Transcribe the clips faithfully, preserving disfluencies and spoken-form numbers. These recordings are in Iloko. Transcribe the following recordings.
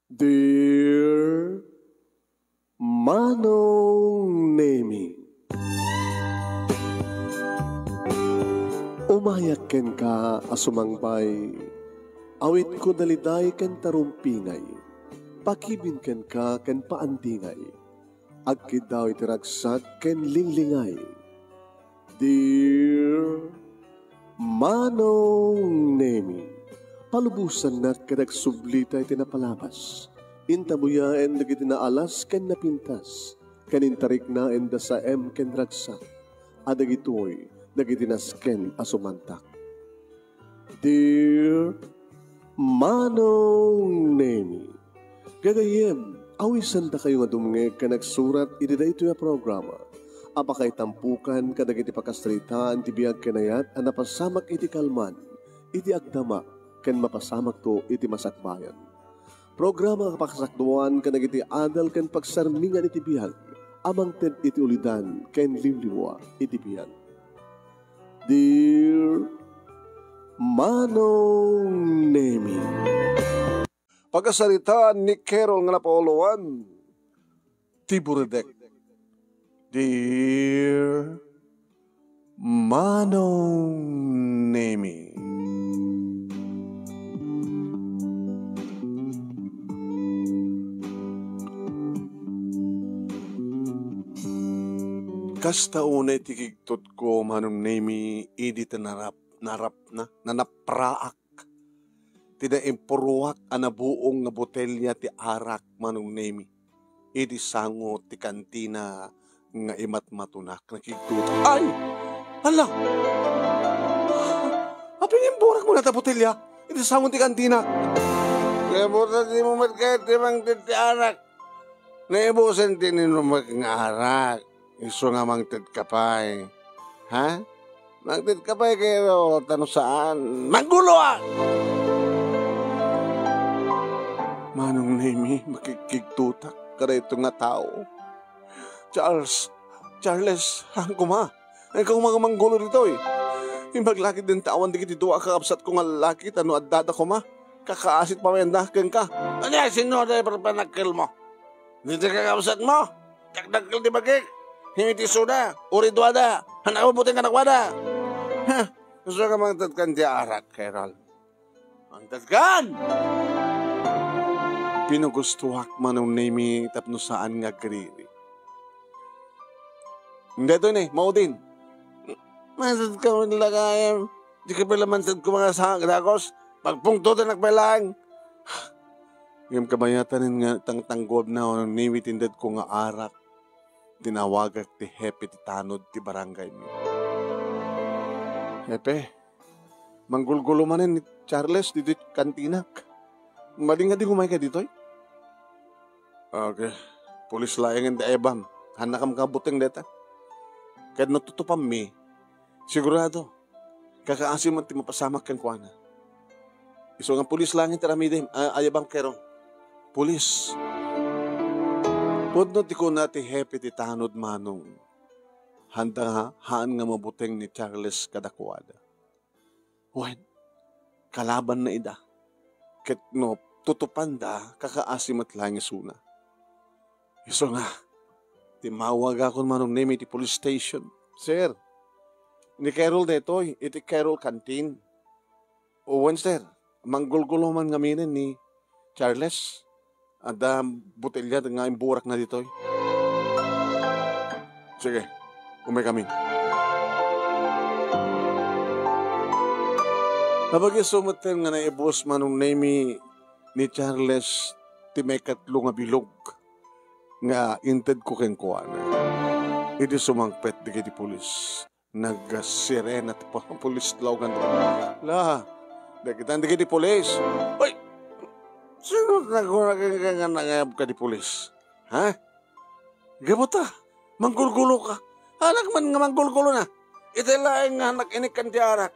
Dear Manong Nemi, umayak kenka a sumangbay, awitko daliday ken tarumpingay, pakibin kenka ken paandingay, agkiddaw iti ragsak ken linglingay. Dear Manong Nemi, palubosannak ket agsublita iti napalabas. Intabuyaen dagiti naalas ken napintas, ken intariknaen da saem ken ragsak, a dagitoy dagiti nasken a sumantak. Dear Manong Nemi, gagayyem, awisandakayo nga dumngeg ken agsurat iti daytoy a programa a pakaitampukan kadagiti pakasaritaan ti biag ken ayat a napasamak iti kalman, iti agdama, ken mapasamakto iti masakbayan. Programa nga pakasakduan kadagiti adal ken pagsarmingan iti biag a mangted iti ulidan ken liwliwa iti biag. Dear Manong Nemi. Pakasaritaan ni Carol nga napauluan, Ti Buridek. Dear Manong Nemi. Kasta unay ti kigtotko, Manong Nemi, idi ta narap-, narapna, nanapraak ti naimpuruak a nabuong nga botelya ti arak, Manong Nemi, idi sango ti kantina nga imatmatunak. Nakigtutak. Ay! Hala! Apay nga imburakmo dayta botelya idi sango ti kantina? Kaya buta di mo met kaya ti mangted ti arak. Naibusen ti ninumek nga arak. Isu nga mangted ka pay. Ha? Mangted ka pay kaya ta no saan? Mangguloak! Manong Nemi, makigkigtotak kadayto nga tao. Charles, Charles, haan koma. Ikaw nga manggulo ditoy. Imbag la ket denta awan dagiti dua a kakabsatko nga lallaki ta no addada koma, kakaasit pay manen da kenka. Ania, sino da ipapanakkelmo? Dagiti kakabsatmo? Dakdakkel ti bagik. Himiti isuda, uri duada. Haan a mabuteng kadakuada. Ha? Isu nga mangtedkan ti arak, Carol. Mangtedkan! Pinagustoak, Manong Nemi, tapno saan nga agriri. Daytoy ni, maudin. Mangtedka met la gayam. Dika pay la mangtedko nga saan a dakes. Pagpungtotanak pay laeng. Ngem kabayatan nga tangtangguabna, Manong Nemi, ti intedko nga arak. Tinawagak ti hepe ti tanod ti barangaymi. Hepe, manggulgulo manen ni Charles ditoy kantinak. Madi nga di umayka ditoy? Okay. Pulis laengen ti aebam. Haannakam kabuteng dayta. Ket no tutupammi, sigurado, kakaasi met ti mapasamak kenkuana. Isu nga pulis laengen ti aramidem, a-, ayabam, Carol. Pulis. Pudno ti kuna ti hepe ti tanod, Manong. Haanda nga, haan nga mabuteng ni Charles kadakuada. Wen, kalabanna ida. Ket no tutupanda, kakaasi met laeng isuna. Isu nga, timmawagakon, Manong Nemi, iti police station. Sir, ni Carol daytoy, iti Carol Canteen. Wen, sir, manggulgulo man ngaminen ni Charles. Adda botelya nga imburakna ditoy. Sige, umaykami. Napag-isu metten nga naibus, Manong Nemi, ni Charles ti maikatlo nga bilog nga intedko kenkuana. Idi sumangpet dagiti pulis, nagsirena ti pa-, pulis ti lawngan. La, nakitan dagiti pulis. Oy! Sino nagkuna kenka nga nangayabka ti pulis? Ha? Gapu ta, manggulguloka. Anak man nga manggulgulona. Ita laeng nga nakinikkan ti arak.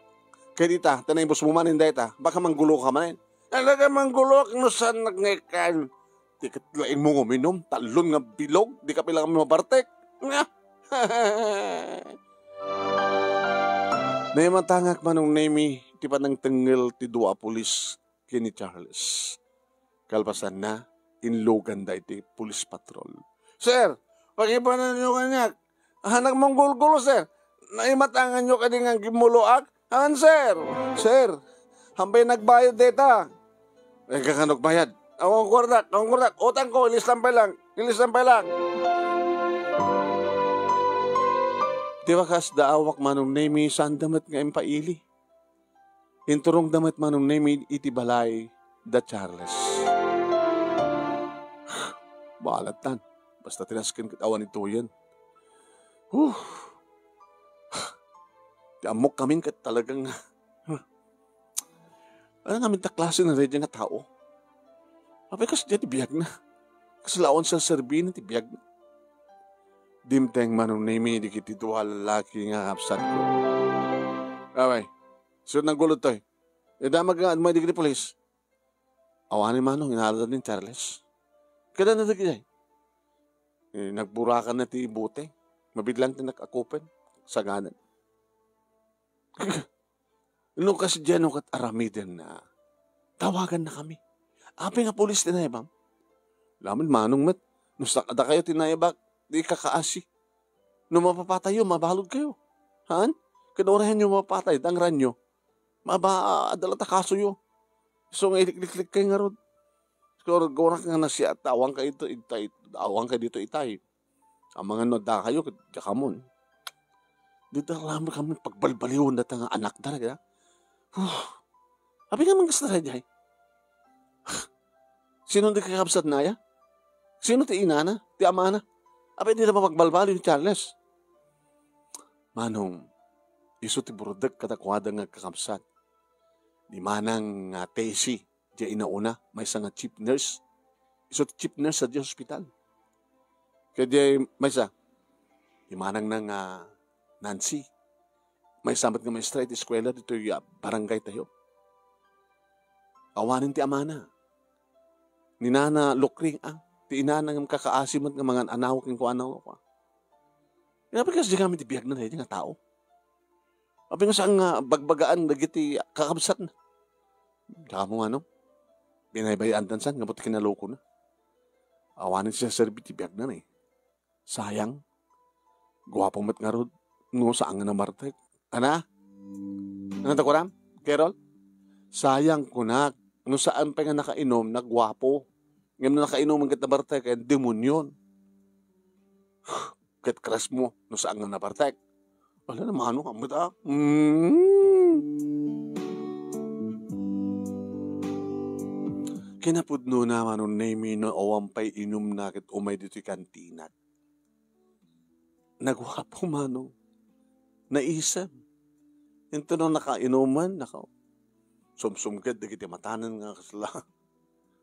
Ket ita, ta naibusmo manen dayta, baka mangguloka manen. Talaga mangguloak no saannak nga ikkan. Ti ket laengmo nga uminum, tallon nga bilog, dika pay la mabartek. Naimatangak, Manong Nemi, ti panangtengngel ti dua a pulis ken ni Charles. Kalpasanna, inluganda iti police patrol. "Sir, pakipananyo kaniak. Ahanak manggulgulo, sir. Naimatanganyo kadi nga gimmuloak?" "Han, sir." "Sir, han pay nagbayad dayta?" "Eh, kakanok bayad?" "Awan kuartak, awan kuartak. Utangko, ilistan pay lang. Ilistan pay lang." Ti bakas da awak Manong Nemi, saanda met nga impaili. Inturongda met Manong Nemi iti balay da Charles. Balattan, basta tinasken ket awan ituyen. Huh. Ti ammok kamin ket talagang, huh. Ano ngamin ta klase na daydiay nga tao? Apay, kasdiay ti biagna. Kasla awan serserbina ti biagna. Dimteng Manong Nemi dagiti dua a lalaki nga kakabsatko. Apay, sino naggulo toy? Idamag nga admay dagiti pulis. Awanen Manong, inalada ni Charles. Kada na dagiti. Eh, nagburakan na ti bote. Mabilang ti nakakupen. Saganan. No kasdiay no ket aramiden na, tawagan na kami. Apay nga pulis ti naibam? Lamin Manong met, no sakada kayo ti naibak, di kakaasi. No mapapatayo, mabalud kayo. Haan? Ken uray hanyo mapatay, dangranyo. Maba, adda la ta kasoyo. Isu nga ilikliklik kay ngarud. Siguro, gurak nga nasiat, awan kayo ito, itay, awan kayo dito itay. Amangan no adda kayo, ket diak ammoen. Dita laeng kami pagbalbaliwen data nga anakda, dagita. Huh. Apay nga mangkasta daydiay? Sino ti kakabsatna aya? Sino ti inana? Ti amana? Apay dita mapagbalbaliw ni Charles? Manong, isu ti burdek kadakuada nga kakabsat. Ni Manang nga Tessie, diay inauna, maysa nga chief nurse. Isu ti chief nurse sa diay hospital. Ket diay maysa, ni Manangna nga Nancy. Maysa met nga maestra iti eskuela ditoy, ah, barangay tayo. Awanen ti amana. Ni Nana Lukring, ah, ti inana nga kakaasi met nga mangan-anaw kenkuana. Apay kasdiay ngamin ti biagna daydiay nga tao? Apay nga saan nga bagbagaan dagiti kakabsatna? Damo nga, no? Binaybay-andan san, nga buti kinalokona. Awanen ti serserbi ti biagna, eh. Sayang. Guapo met ngarud. No, saan nga namartek. Ana? Ano ta kuram? Carol? Sayang, kunak. No saan pay nga nakainom, naguapo. Ngem no nakainom ket namartek, ay demonyon. Ket crush mo, no saan nga nabartek. Ala na, Manong, ammot, ah. Mm. Kinapudnona, Manong Nemi, no awan pay inumna ket umay ditoy kantinak. Naguapo, Manong. Naisem. Into no nakainuman, naka-, sumsumged dagiti matanen nga kasla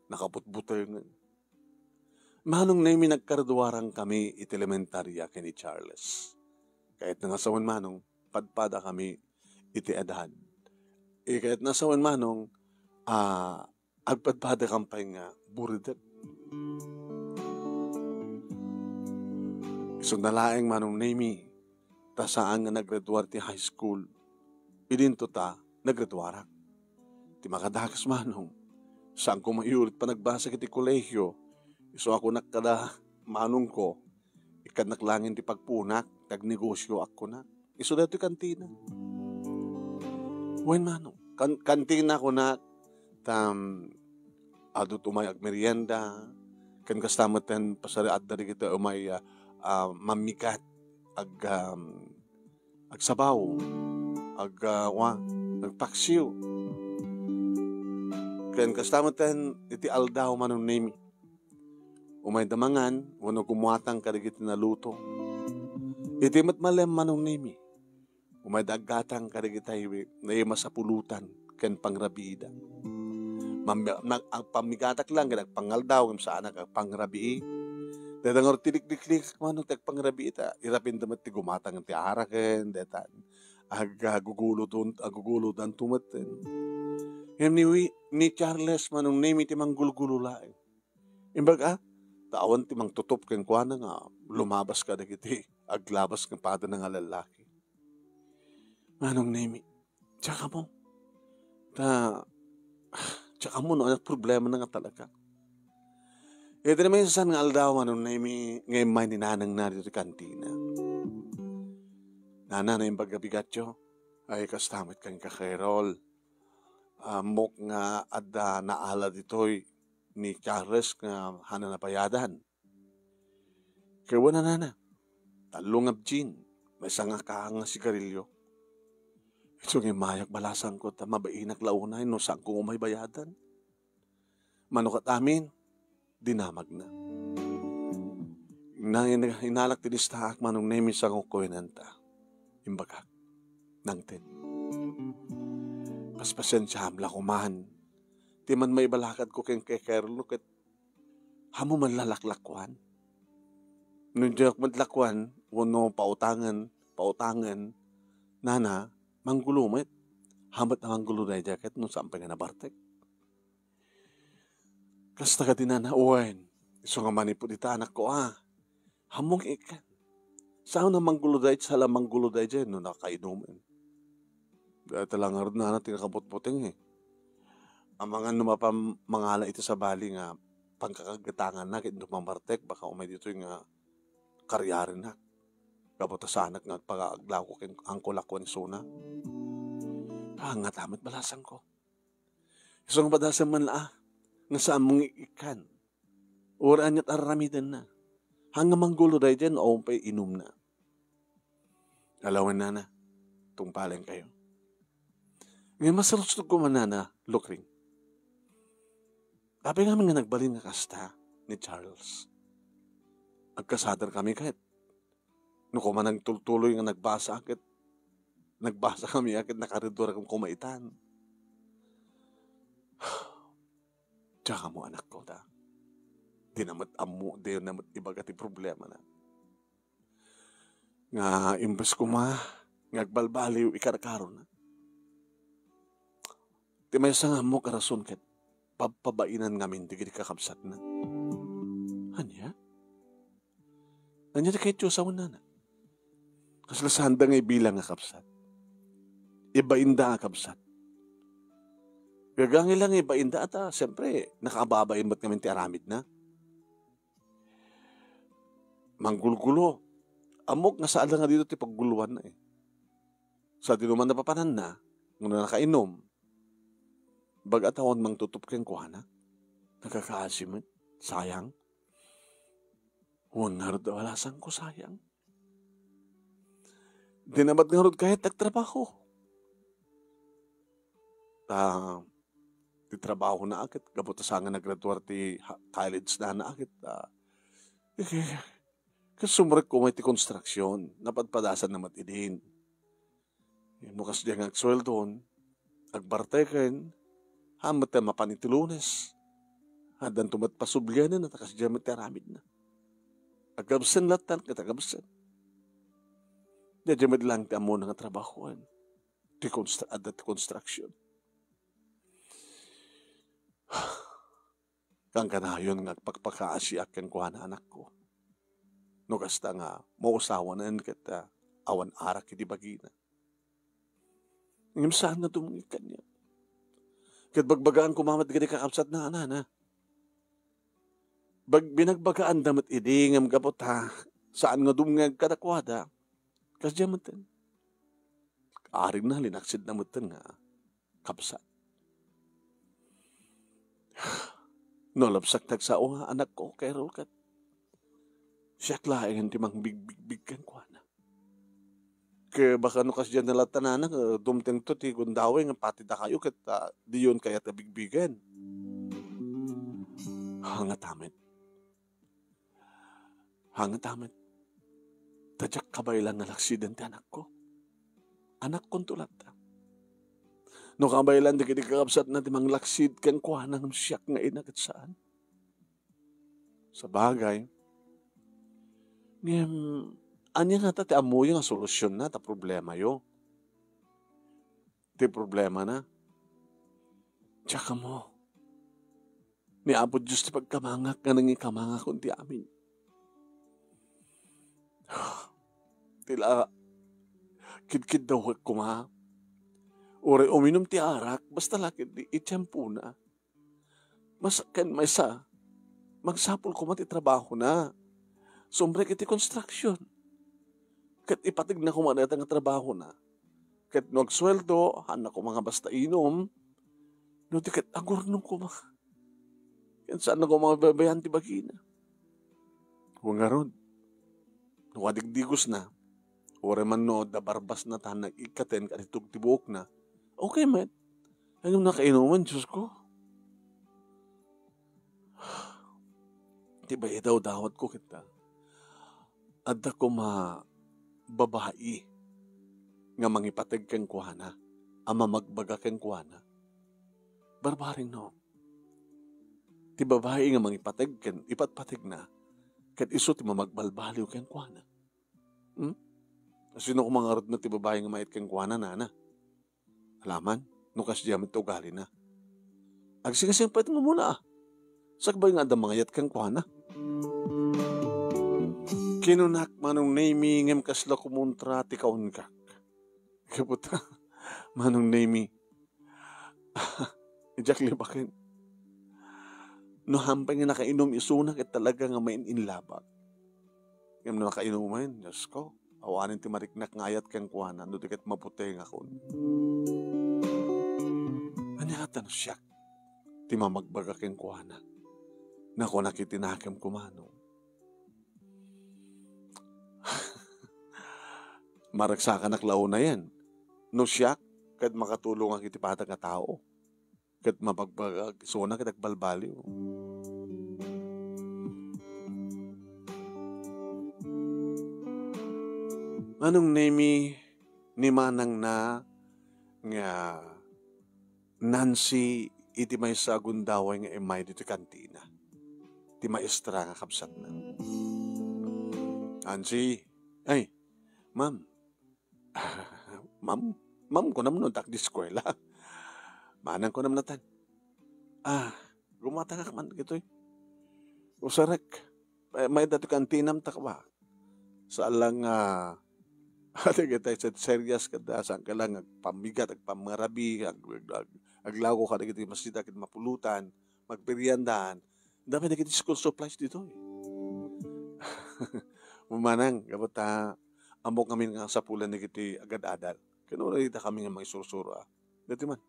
nakabutbutengen. Manong Nemi, nagkaduaran kami iti elementaria ken ni Charles. Kayatna nga sawen, Manong, padpada kami iti edad. Eh, kayatna sawen, Manong, ah, agpadpada kam pay nga burdek. Isuna laeng, Manong Nemi, ta saan nga naggraduar ti high school. Idinto ta naggraduarak. Ti makadakes, Manong, saanko mayulit panagbasag iti kolehio. Isu a kunak kada manongko, ikkannak laeng ti pagpunak, ti agnegosioak kunak. Isu daytoy kantina. Wen, Manong, kan-, kantina kunak, tam, adu ti umay agmerienda, ken kasta met ten pasariatda dagiti umay, ah, ah, mammigat, ag-, um, agsabaw, ag-, ah, wa, agpaksiw. Ken kasta met ten iti aldaw, Manong Nemi. Umayda mangan, wenno gumuatang kadagiti naluto. Iti met malem, Manong Nemi, umayda aggatang kadagiti naimasapulotan ken pangrabiida. Mam-, nag-, agpammigatak lang ken agpangaldaw ngem saanak agpangrabii. Dayta ngarud ti likliklik, Manong, ti agpangrabii ta irapinda met ti gumatang ti araken, dayta ag-, agugulodon-, agugulodanto metten. Ngem ni Wi-, ni Charles, Manong Nemi, ti manggulgulo laeng. Imbag a, ta awan ti mangtutup kenkuana nga lumabas kadagiti aglabas kenkuana nga lallaki. Manong Nemi, diak ammo. Ta, diak ammo no ania ti problemana nga talaga. Iti naminsan nga aldaw, Manong Nemi, nga immay ni nanangna ditoy kantina. Nana, naimbag a bigatyo. Ay, kasta met kenka, Carol. Ammok nga adda naala ditoy ni Charles nga haanna nabayadan. Ket wen a, Nana, tallo nga abjin, maysa nga kaha nga sigarilyo. Isu nga immayak balasangko ta mabainak la unay no saanko nga umay bayadan. Mano ket amin, dinamagna. Nang in-, inalak ti listaak, Manong Nemi, sango kuenanta. Imbagak, nangted. Paspasiensiaam la koman. Ti man maibalakadko ken Carol ket ammom man la laklakuan. No diak met lakuan, wenno pautangen, pautangen, Nana, manggulo met. Haanmet a manggulo daydiay ket no saan pay nga nabartek. Kasta kadi, Nana, wen, isu nga manipud ita, anakko, a. Ammok nga ikkan. Saan a manggulo daydiay, saan a manggulo daydiay no nakainumen. Dayta la ngarud, Nana, ti nakabutbuteng, e. Amangan no mapan mangala iti sabali nga pangkakaggatanganna ket no mamartek, baka umay ditoy nga kariarennak. Gapu ta saanak nga agpangaaglawko ken angko lakuan isuna. Haan ngata met balasangko. Isu nga padasem man la, a, nga saanmo nga ikkan. Uray aniat a aramidenna. Haan nga manggulo daydiay no awan pay inumna. Ala wen, Nana, tungpalenkayo. Ngem masarusnogko man, Nana, Lukring. Apay ngamin nga nagbalin nga kasta ni Charles? Agkasaderkami ket. No koma nagtultuloy nga nagbasa ket, nagbasakami a ket nakaridua koma itan. Diak ammo, anakko, ta dina met ammo, dina met ibaga ti problemana. Nga imbes koma nga agbalbaliw ikarkarona, ti maysa nga ammok a rason ket pabpabainan ngamin dagiti kakabsatna. Ania? Ania ti kayatyo a sawen, Nana? Kasla saanda nga ibilang a kabsat? Ibainda a kabsat. Gagangay la nga ibainda ta, siyempre, nakaababain met ngamin ti aramidna. Manggulgulo. Ammok nga saan la nga dito ti pagguluanna, e. Sadino man napapananna, ngano nakainom, baga ta awan mangtutup kenkuana. Nakakaasi met. Sayang. Wen ngarud a balasangko, sayang. Dina met ngarud kayat agtrabaho. Ta, ti trabahona a ket gapu ta saan nga naggraduar ti ha-, college-na a ket, a, ket sumrek koma iti construction, napadpadasanna met idin. No kasdiay nga agsueldon, agbarteken, haan met mapan iti Lunes. Addanto met pasublianenna ta kasdiay met ti aramidna. Agabsen latta ket agabsen. Daydiay met lang ti ammona nga trabahoen. Ti constru-, adda ti construction. Kankanayon nga agpakpakaasiak kenkuana, anakko. No kasta nga mausawanen ket, a, awan arak iti bagina. Ngem saan nga dumngeg kaniak. Ket bagbagaan koma met iti kakabsatna, Nana. Bag-, binagbagaanda met idi, ngem gapu ta saan nga dumngeg kadakuada, kasdiay metten. Arigna, linaksidna metten nga kabsat. No labsak ti agsao nga anakko, Carol, ket siak laengen ti mangbigbigbig kenkuana. Ket baka no kasdiay latta, Nana, nga dumtengto ti gundaway nga pati dakayo ket, a, diyon kayat a bigbigen. Haan ngata met. Haan ngata met. Ta diak kabaelan nga laksiden ti anakko. Anakkonto latta. No kabaelan dagiti kakabsatna ti manglaksid kenkuana ngem siak nga ina ket saan. Sabagay. Ngem, ania ngata ti ammoyo nga solutionna ta problemayo? Ti problemana, diak ammo. Ni Apo Dios ti pagkamangak nga nangikamangakon ti amin. Ti la, kidkiddawek koma. Uray uminum ti arak, basta la ket di, iti tiempona. Mas-, ken maysa, magsapul koma ti trabahona. Sumrek iti construction. Ket ipategna koma dayta nga trabahona. Ket no agsueldo, haanna koma nga basta inum, no di ket agurnong koma. Ken saanna koma mabaybayan ti bagina. Wen ngarud, no adigdigosna, uray man no adda barbasna ta nag-ikkaten ket itug ti buokna, okay met. Ngem nakainuman, Diosko. Ti baydawdawatko ket, adda koma babai nga mangipateg kenkuana, a mamagbaga kenkuana. Barbareng no. Ti babai nga mangipateg ken ipatpategna, ket isu ti mamagbalbaliw kenkuana. Hmm? Sino koma ngarud no ti babai nga mayat kenkuana, nana? Alaman, no kasdiay met ti ugalina. Agsingasingpet nga umuna, a. Sakbay nga adda mangayat kenkuana. Kinunak, Manong Nemi, ngem kasla kumontra ti kaungak. Kaputa, Manong Nemi. Diak libaken. No hampay nga nakainum isuna ket talaga nga main-inlabak. Ngem no nakainumen, Diosko, awanen ti mariknak nga ayat kenkuana no di ket mabutengakon. Ania ngata no siak ti mamagbaga kenkuana? Nakunak iti nakemko, Manong. Maragsakanak la unayen. No siak, ket makatulongak iti patag a tao. Ket mabagbagak isuna ket agbalbaliw. Manong Nemi, ni manangna nga Nancy iti maysa a gundaway nga immay ditoy kantina. Ti maestra nga kabsatna. Nancy, ay, ma'am. Ma'am, ma'am, kunam no addak di eskuela. Manang kunam natan. Ah, gumatangak man dagitoy. Usarek, eh, may datoy kantinam ta kaba. Saan lang, ah, dagiti sed serious kada, saan ka lang agpammigat, agpamarabi, ag-, ag-, ag-, aglago ka dagiti masida ket mapulutan, magperiendaan. Dami dagiti school supplies ditoy. Manang, gapu ta ammok ngamin nga sapulan dagiti agad-adal. Ken uray dakami nga mangisursuro, a. Dati man.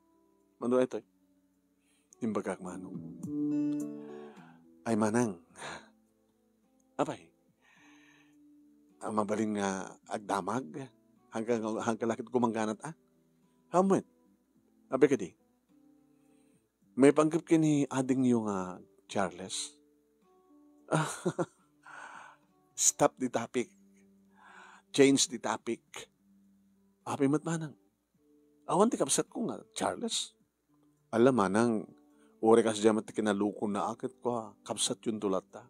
Mano daytoy? Imbagak, Manong. Ay, Manang. Apay, a, mabalin nga agdamag? Hangka, hangka la ket gumangganat, a? Hammet. Apay kadi? Maipanggep ken ni adingyo nga Charles? Stop the topic. Change the topic. Apay met, Manang? Awan ti kabsatko nga Charles? Ala, Manang, uray kasdiay met ti kinalukona a ket kua, kabsatyonto latta.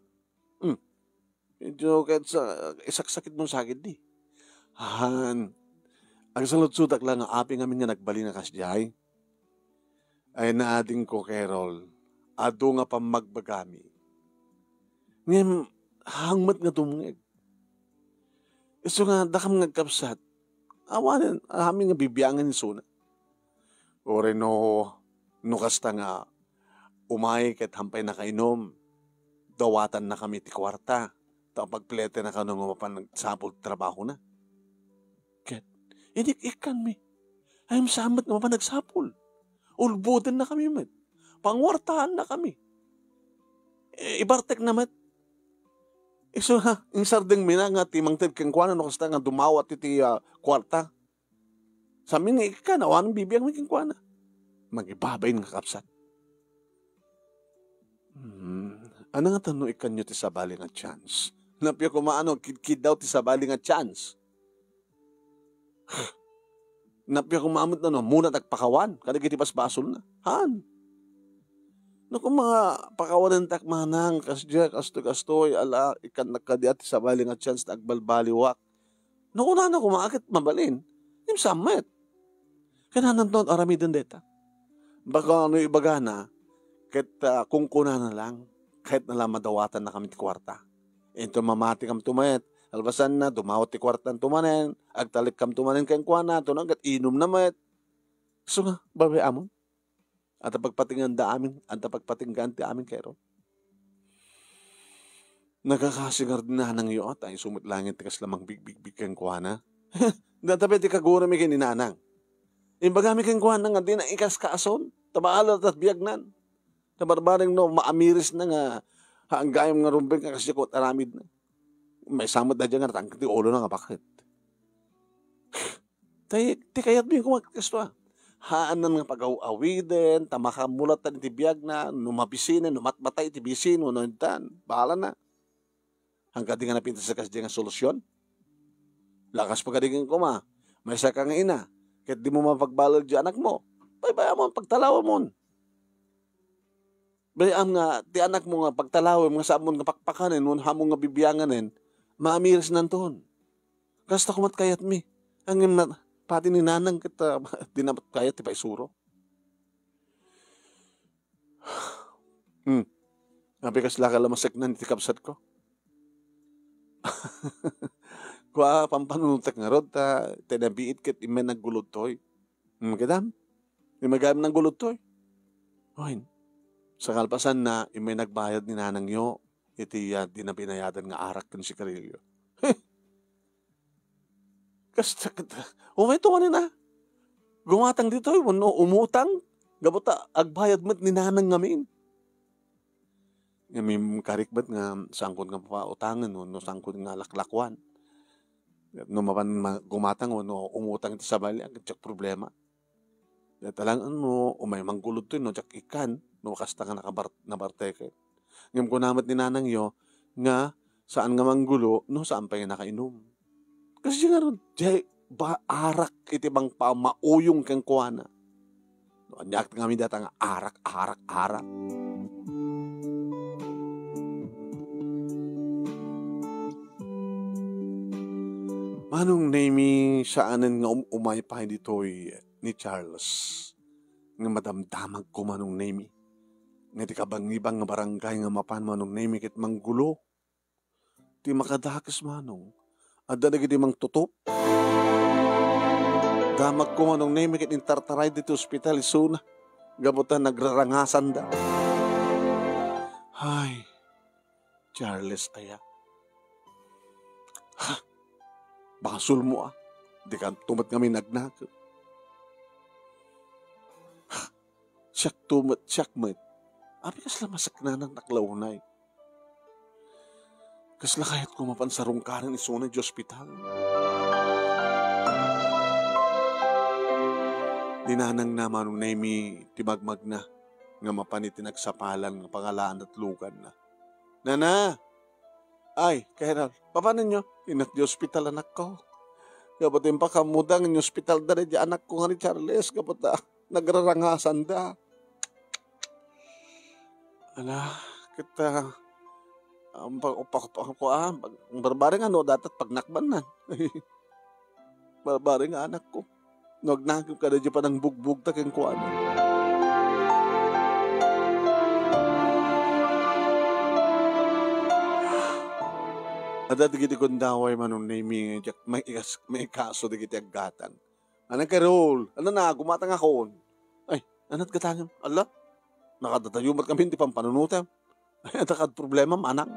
Hmm. Idiay ket sa-, isaksakitmo sa ketdi. Haan. Agsaludsodak la nga apay ngamin nga nagbalin a kasdiay. Ay, naadingko, Carol, adu nga pammagbagami. Ngem, haang met nga dumngeg. Isu nga, dakam nga agkabsat, awanen amin nga bibiangen isuna. Uray no, no kasta nga umay ket hampay nakainum, dawatannakami ti kuarta, ta pagpletenakano nga mapan nagsapul ti trabahona. Ket, inik-ikkanmi. Ay, saan met nga mapan nagsapul. Ulbodennakami met. Panguartaannakami. I-, ibartekna met. Isu, ha, insardengmi na nga ti mangted kenkuana no kasta nga dumawat iti, ah, kuarta. Saan mi nga ikkan, awan bibiangmi kenkuana. Mangibabain nga kabsat. Hmm, ania ngata no ikkanyo ti sabali nga chance? Nappiak koma no kidkiddaw ti sabali nga chance. Nappiak koma met no, muna ti agpakawan kadagiti basbasolna. Haan. No koma pakawanentak, Manang, kasdiay, kastoy, kastoy, ala, ikkannak kadi ti sabali nga chance ta agbalbaliwak. No kunana koma a ket mabalin, ngem saan met. Kinahanglanto nga aramiden dayta. Baka no ibagana, ket, ah, kunkunana lang, kayatna la madawatannakami ti kuarta. Inton mamatikamto met, kalpasanna, dumawat ti kuartanto manen, agtalekkamto manen kenkuana, tuno ket inumna met. Isu nga, babaen amon. Adda pagpatinganda amin, adda pagpatinggaan ti amin, Carol. Nakakasi ngarud ni nanangyo, ta isu met laeng ti kasla mangbigbigbig kenkuana. Dayta pay ti kagurami ken ni nanang. Imbagami kenkuana nga dina ikaskason, ta bahala ta biagnan. Ta barbareng no maamirisna nga, haan gayam nga rumbeng nga kasdiay ko aramidna. Maysa met daydiay nga natangken ti ulona nga baket. Tay, ti kayatmi koma ket kastoy, ah. Haanan nga pagaw-awiden, ta makamulat ta iti biagna, no mabisinen, no matmatay iti bisino, no intan, bahalana. Haan kadi nga napintas a kasdiay nga solusion? Lakas pa kadi kenkuana, maysa ka nga ina, ket dimo mapagbaleg ti anakmo, baybay-amon, pagtalawemon. Bay-am nga ti anakmo nga pagtalawem nga saanmo nga pakpakanen wenno haanmo nga bibianganen, maamirisnanton. Kasta koma ti kayatmi. Ngem na, pati ni nanang ket, ah, dina met kayat ti paisuro. Hmm. Apay kasla ka la maseknan iti kabsatko? Kua, pampanunotek ngarud, ta, ta nabiit ket immay naggulo ditoy. Hmm, kitam? Immay gayam naggulo ditoy. Wen, sa kalpasanna, immay nagbayad ni nanangyo iti, ah, dina binayadan nga arak ken sigarilio. Kasta ket, umay tumanen a. Gumatang ditoy, wenno umutang, gapu ta agbayad met ni nanang ngamin. Ngem imkarikbet nga saankon nga pautangen wenno saankon nga laklakuan. No mapan ma-, gumatang wenno umutang iti sabali, agdiak problema. Dayta laeng no umay manggulo ditoy no diak ikkan, no kasta nga nakabar-, nabarteket. Ngem kuna met ni nanangyo nga saan nga manggulo no saan pay nga nakainom. Kasdiay ngarud, diay ba-, arak iti mangpamauyong kenkuana. No aniak ngamin dayta nga arak, arak, arak. Manong Nemy, saanen nga um-, umay pay ditoy ni Charles nga madamdamagko, Manong Nemy, nga ti kabangibang nga barangay nga mapan, Manong Nemy, ket manggulo. Ti makadakes, Manong, adda dagiti mangtutop. Damagko, Manong Nemy, ket intartarayda iti ospital isuna gapu ta nagrarangasanda. Ay, Charles aya. Ha? Basolmo a. Dikanto met ngamin nagnakep. Ha? Siakto met, siak met. Apay kasla maseknanak la unay? Kasla kayatko mapan sarungkaran isuna iti ospital? Ni nanangna, Manong Nemy, ti magmagna nga mapan iti nagsapalan nga pangalaanna ti luganna. Nana! Ay, Carol, papanenyo? Innak di ospital anakko. Gapu ta impakammoda nga inospitalda daydi anakko nga ni Charles, gapu ta nagrarangasanda. Ala, ket, ah, ang pa-, pa-, pa-, kuan, pag-, barbareng ano, dapat pagnakbannan. Barbareng anakko. No agnakemka daydi panangbugbogta kenkuana. Adda dagiti gundaway, Manong Nemy, nga diak maikas-, maikaso dagiti aggatang. Anak Carol, ania na, gumatangakon. Ay, ania't gatangem? Ala, nakadatayo met ngamin ti pampanunotem. Ay, adda kad problema, manang?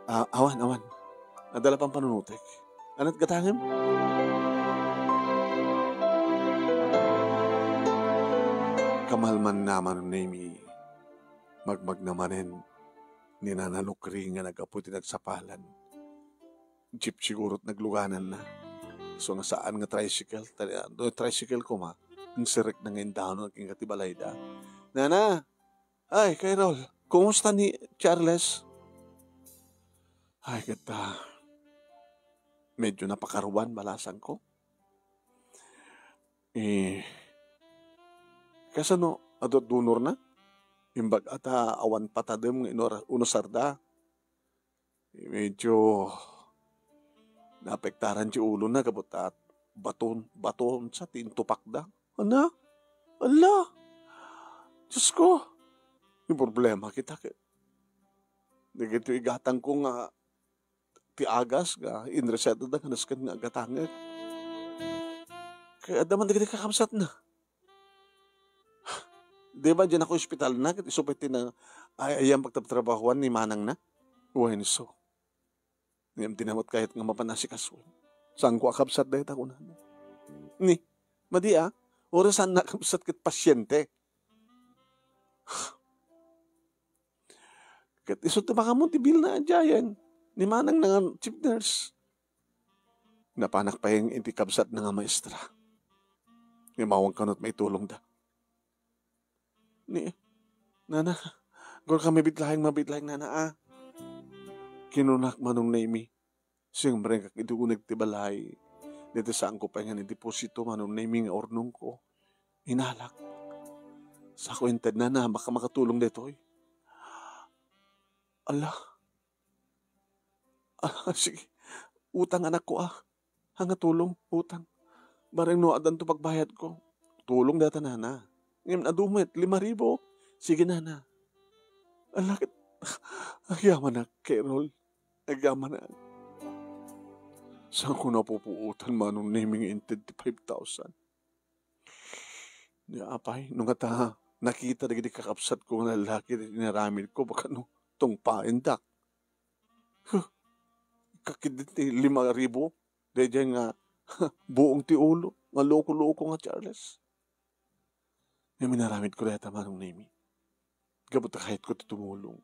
Ah, awan, awan. Adda la pampanunotek. Ania't gatangem? Kamalmanna, Manong Nemy, magmagna manen ni Nana Lukri nga naggapu iti nagsapalan. Jeep siguro't naglugananna. So nga saan nga tricycle, ta-, no tricycle koma, inserrekna nga indanon ken ti balayda. Nana! Ay, Carol, kumusta ni Charles? Ay, ket, ah, medyo napakaruan, balasangko. Eh, kasano, adu-, dunor na? Imbag-a ta awan patadem nga inura-, unusarda. Medyo naapektaran ti ulona gapu ta baton, baton sa ti intupakda. Ana? Ala! Diosko! Ti problema kita ket dagiti igatangko nga ti agas nga inresetada nga nasken nga agatangek. Ket adda man dagiti kakabsatna. Di ba, diyan ako ospital na, ket isu pay ti na, ay, ayan pagtrabahuan ni manang na. Wen isu. Ngem di na met kayat nga mapan asikasoen. Saanko a kabsat dayta kunana. Ni, madi a, orasanna a kabsat ket pasiente. Ket isu ti makaammo ti bilna a diayen. Ni manangna nga chief nurse. Napanak pay iti kabsatna nga maestra. Ngem awan kano ti maitulongda. Ni, nana, gurka mabitlaeng, mabitlaeng, nana, a. Kinunak, Manong Nemi, simmrengak iti uneg ti balay. Dita saanko pay nga ni deposito, Manong Nemi, nga urnongko. Inalak. Saanko inted, nana, baka makatulong daytoy. Ala. Ah, sige. Utang, anakko, a. Ania nga tulong, utang. Bareng no addanto pagbayadko. Tulong dayta, nana. Ngem adu met, lima ribu. Sige, nana. Ala ket, agyamanak, Carol. Agyamanak. Saanko napupuotan, Manong Nemi, nga inted ti five thousand? Ni apay, no ngata, nakita dagiti kakabsatko nga lallaki ti inaramidko, baka no tungpaendak. Huh, kakit ti lima ribu, daydiay nga buong ti ulo, nga loko-loko nga Charles. Ngem inaramidko dayta, Manong Nemi. Gapu ta kayatko ti tumulong.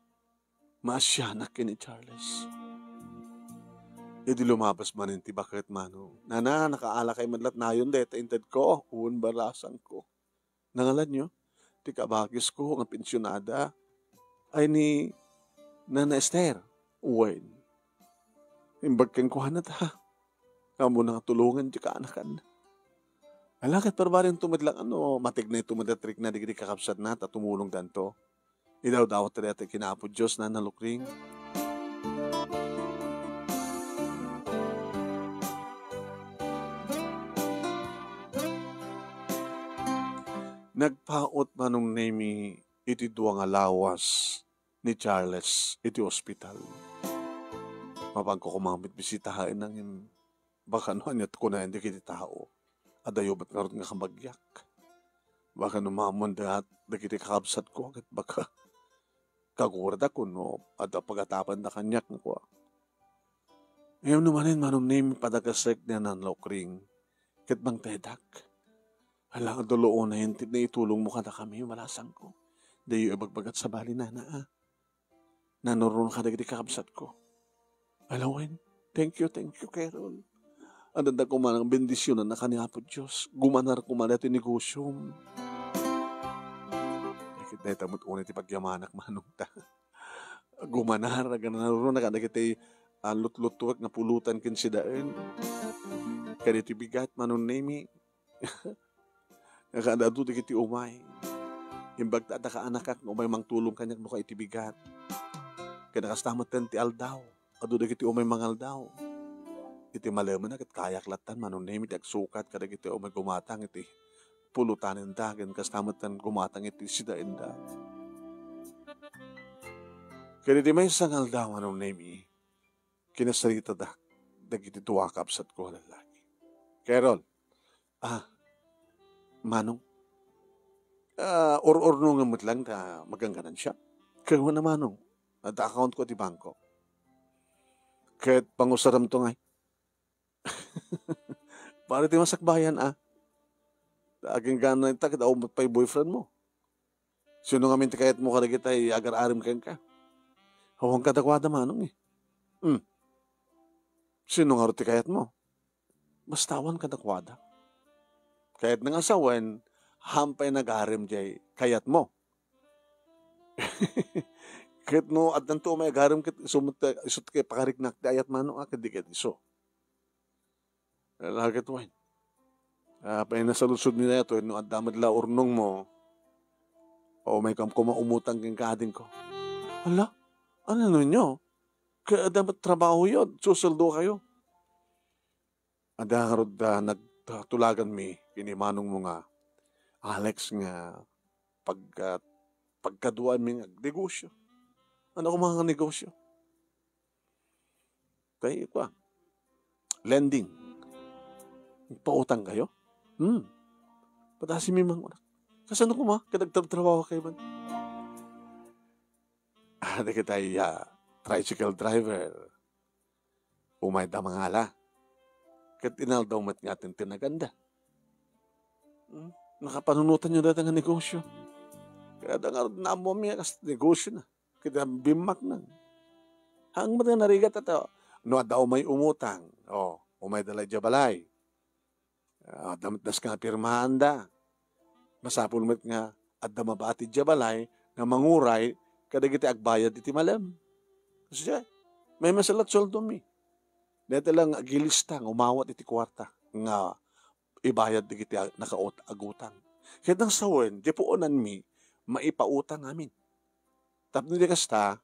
Maasianak ken ni Charles. Idi lumabas manen ti baket, Manong, nana, nakaalakay met la't nayon dayta intedko, wen balasangko. Nangalanyo, ti kabagisko nga pensionada ay ni Nana Esther. Wen, imbag kenkuana ta. Ammona nga tulongan ti kaanakan. Ala ket parbarento met lang, ano, matignay to met a trikna dagiti kakabsatna ta tumulongdanto. Idawdawat ta dayta ken Apo Dios, Nana Lukring. Nagpaut, Manong Nemi, iti dua nga lawas ni Charles iti ospital. Mapanko koma met bisitaen, nangem baka no aniat kunayan dagiti tao. Adayo met ngarud nga kabagiak. Baka no maammoanda dagiti kakabsatko, ket baka kaguradak no adda pagatapanda kaniak nga kua. Ngem no manen, Manong Nemi, padagasek ni Nana Lukring, ket mangtedak. Hala, adda la unay ti naitulongmo kadakami, balasangko. Diyo ibagbagat sabali, nana, a. Nanurno kadagiti kakabsatko. Ala wen, thank you, thank you, Carol. Adda koma nga bendisionannaka ni Apo Dios. Gumanar koma daytoy negosiom. Dagiti dayta met unay ti pagyamanak, Manong, ta. Gumanar, agnanurno kadagiti, ah, lutlutuek nga pulutan ken sidaen. Kadagiti bigat, Manong Nemi. Nga kaadu dagiti umay. Imbag ta adda kaanakak nga umay mangtulong kaniak no ka iti bigat. Ken kasta met ti aldaw. Adu dagiti umay mangaldaw. Iti malemenna ket kayak lattan, Manong Nemi, ti agsukat kadagiti umay gumatang iti pulutanenda ken kasta met ti gumatang iti sidaenda. Ket iti maysa nga aldaw, Manong Nemi, kinasaritadak dagiti dua a kabsatko a lallaki. Carol, ah, Manong, ah, ur-urnongen met lang ta maggangganansiak. Ket wen a, Manong, adda accountko iti bangko. Ket pangusaramto ngay. Para ti masakbayan, a. Ta aginggananta ket awan met pay boyfriendmo. Sino ngamin ti kayatmo kadagiti agar-arim kenka? Awan kadakuada, Manong, eh. Hmm. Sino ngarud ti kayatmo? Basta awan kadakuada. Kayatna nga sawen, haan pay nagarim diay kayatmo. Ket no addanto umay agarim ket isu met, isu ti pakariknak ti ayat, Manong, a, ket di ket isu. Ala ket wen. Ah, pay nasaludsodmi daytoy no adda met la urnongmo. O, umaykam koma umutang kenka, adingko. Ala, ano ninyo? Ket adda met trabahoyo, susueldokayo. Adda ngarud, ah, nagtulaganmi ken ni manongmo nga Alex nga pag-, ah, pagkaduaanmi nga agnegosyo. Ano koma nga negosyo? Kay, kua, lending. Nagpautang kayo? Hmm. Padasim man, kunak. Kasano koma? Ket agtrabtrabaho kayo man. Ah, dagiti, ah, tricycle driver. Umayda mangala. Ket inaldaw met nga tintinaganda. Hmm? Nakapanunotanyo dayta nga negosio. Kaya da nga naammomi nga kas negosio na. Ket bimmaknang. Haan met nga narigat ata. No adda umay umutang, o, umayda la idiay balay. Ah, adda met das nga pirmaanda. Masapul met nga adda mabati idiay balay nga manguray kadagiti agbayad iti malem. Kasi, may masalat sueldomi. Dayta lang agilista nga umawat iti kuarta nga ibayad dagiti ag-, nakaut-, agutang. Ket nang sawen, di puonanmi, maipautang amin. Tapno di kasta,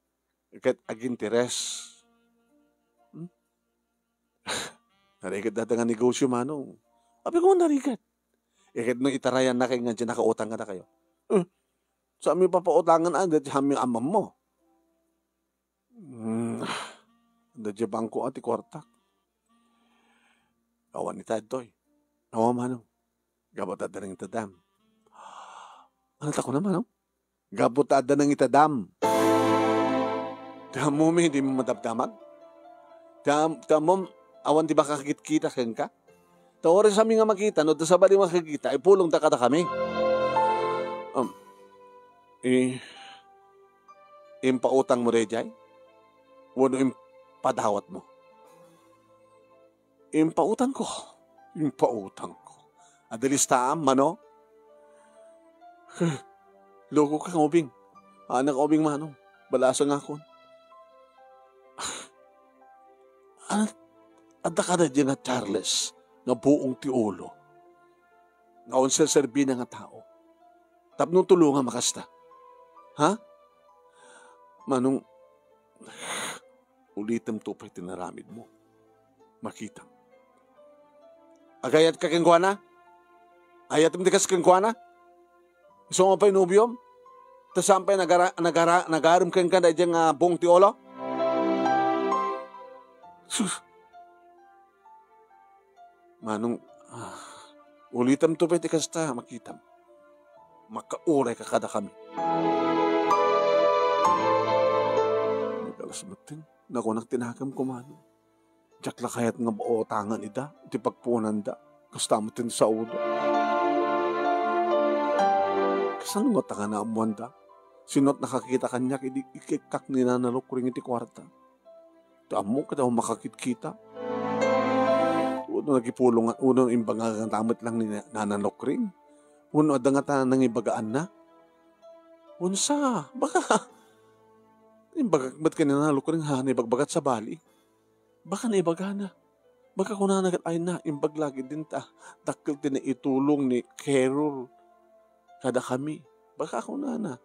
ket aginteres. Hmm? Narigat dayta nga negosio, manong. Apay ko man narigat. Eh, ket no itarayannakay nga diay nakautang kadakayo. Eh, saanmi papautangan, a, dayta amin nga amammo. Hmm, adda diay bangko a ti kuartak. Awan ita daytoy. Awan, manong. Gapu ta adda nangitadam. Ano ta kuna, manong? Gapu ta adda nangitadam. Ti ammomi, dimo madamdamag? Ti am-, ti ammom, awan ti makakitkita kenka? Ta ores amin nga makita, no adda sabali makakita, ipulongda kadakami. Um, i-, impautangmo daydiay? Wenno impadawatmo? Impautangko. Impautangko. Adda listaam, mano? Huh, loko ka nga ubing. Anak ubing, manong. Balasang akon. Ad-, adda kada diay nga Charles nga buong ti ulo. Nga awan serserbina nga tao. Tapno tulongam a kasta. Ha? Manong, ulitemto pay ti naramidmo. Makitam. Agayatka kenkuana? Ayatem ti kas kenkuana? Isu nga pay nobiom? Ta saan pay nagara-, nagara-, nagarem kenka daydiay nga buong ti ulo? Sus! Manong, ah, ulitemto pay ti kasta, makitam. Makaurayka kadakami. Nagalas metten, nakunak ti nakemko, manong. Diak la kayat nga mautangan ida, iti pagpuonanda. Kasta metten ti saoda. Kasano ngata nga naammoanda? Sino't nakakita kaniak idi ikkekkak ni Nana Lukring iti kuarta? Ta ammok, kada makakitkita. Wenno nagipulong, wenno imbagaganta met lang ni Nana Lukring. Wenno adda ngata nangibagaanna. Wenno sa, baka, imbagak met ken ni Nana Lukring, ha, naibagbagat sabali. Baka naibagana. Baka kunana ket, "Ay na, imbag la ketdin ta dakkel ti naitulong ni Carol kadakami." Baka kunana.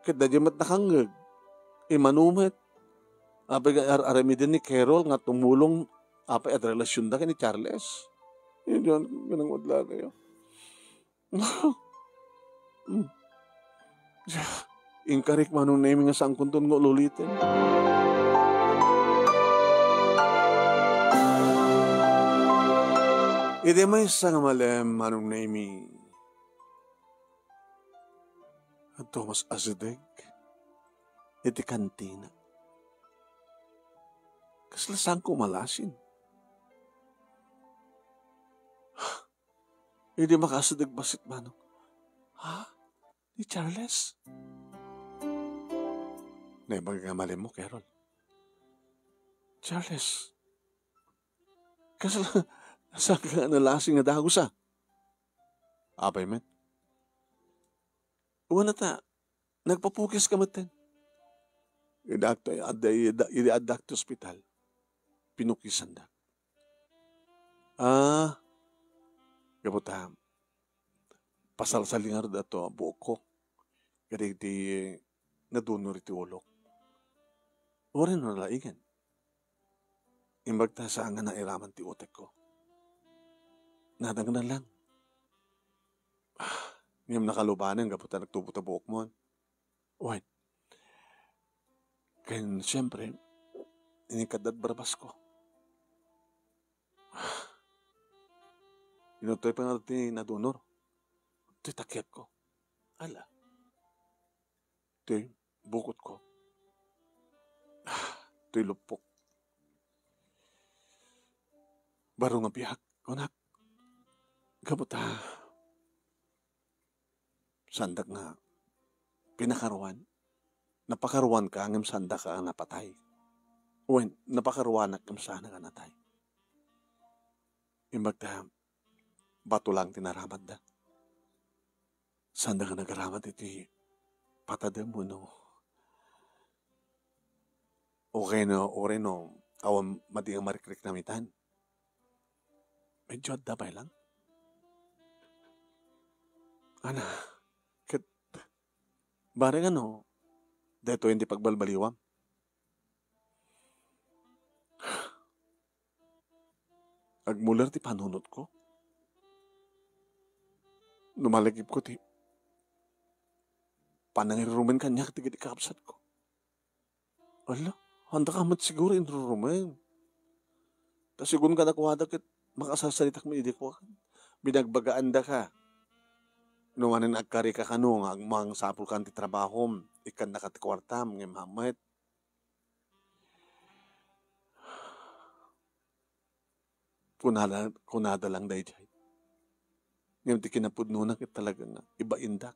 Ket daydiay met nakangngeg. Imano met. Apay nga ar-, aramiden ni Carol nga tumulong, apay, adda relasionda ken ni Charles. Yun, yun, ganang madla kayo. Hmm. Inkarik, Manong Nemi, nga saankonton nga ululiten. Iti maysa nga malem, Manong Nemi, adda mas asideg iti kantina. Kasla saanko malasin. Idi makaasideg bassit, Manong. Ha? Ni Charles? Naimbag nga malimmo, Carol. Charles, kasla, saan ka nga nalasing nga dagus, a? Apay met. Wen ta, nagpapukis ka metten. Idi adda, adda, idi, idi adda ti ospital, pinukisanda. Ah, gapu ta, pasalsalingarda to a buokko. Kadagiti nadunor iti ulok. Uray no nalaingen. Imbag ta saan nga nairaman ti utekko. Nadangna lang. Ah, ngem nakalubanen gapu ta nagtubo ta buokmon. Wen. Ken, siyempre, inikaddat barbasko. Inutoy pa nga ti nadunor. Ti takiakko. Ala. Ti bukotko. ditoy lupok. Baro nga biag, kunak. Gapu ta, saandak nga pinakaruan. Napakaruanka ngem saandaka a napatay. Wen, napakaruanak ngem saanak a natay. Imbag ta, bato lang ti naramatda. Saanda nga nagaramat iti patadem wenno uray no, uray no, awan madi nga marikriknam itan. Medyo adda pay lang. Ana, ket bareng ano, daytoy ti pagbalbaliwam. Agmuler ti panunotko. No malagipko ti panangirurumen kaniak dagiti kakabsatko. Ala, haandaka met siguro inrurumen. Ta sigun kadakuada ket makasarsaritak met idi kua. Binagbagaandaka. No manen agkarika kano nga agmangsapulkan ti trabahom, ikkannaka ti kuartam, ngem hammet. Kunada, kunada lang daydiay. Ngem ti kinapudnona ket talaga nga ibaindak.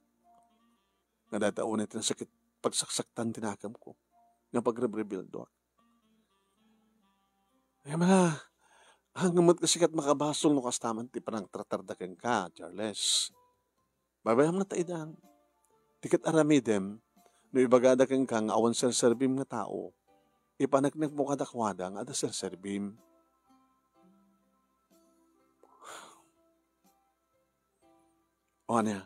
Nga dayta unay ti nasakit pagsaksaktan ti nakemko. Nga pagrebrebildoak. Ay, mga, hanggang met kasi kat makabasol no kastaman ti panangtratarda kenka, Charles. Babayam nga ta idan. Ti ket aramidem, no ibagada kenka nga awan serserbim nga tao, ipaneknekmo kadakuada nga adda serserbim. O ania?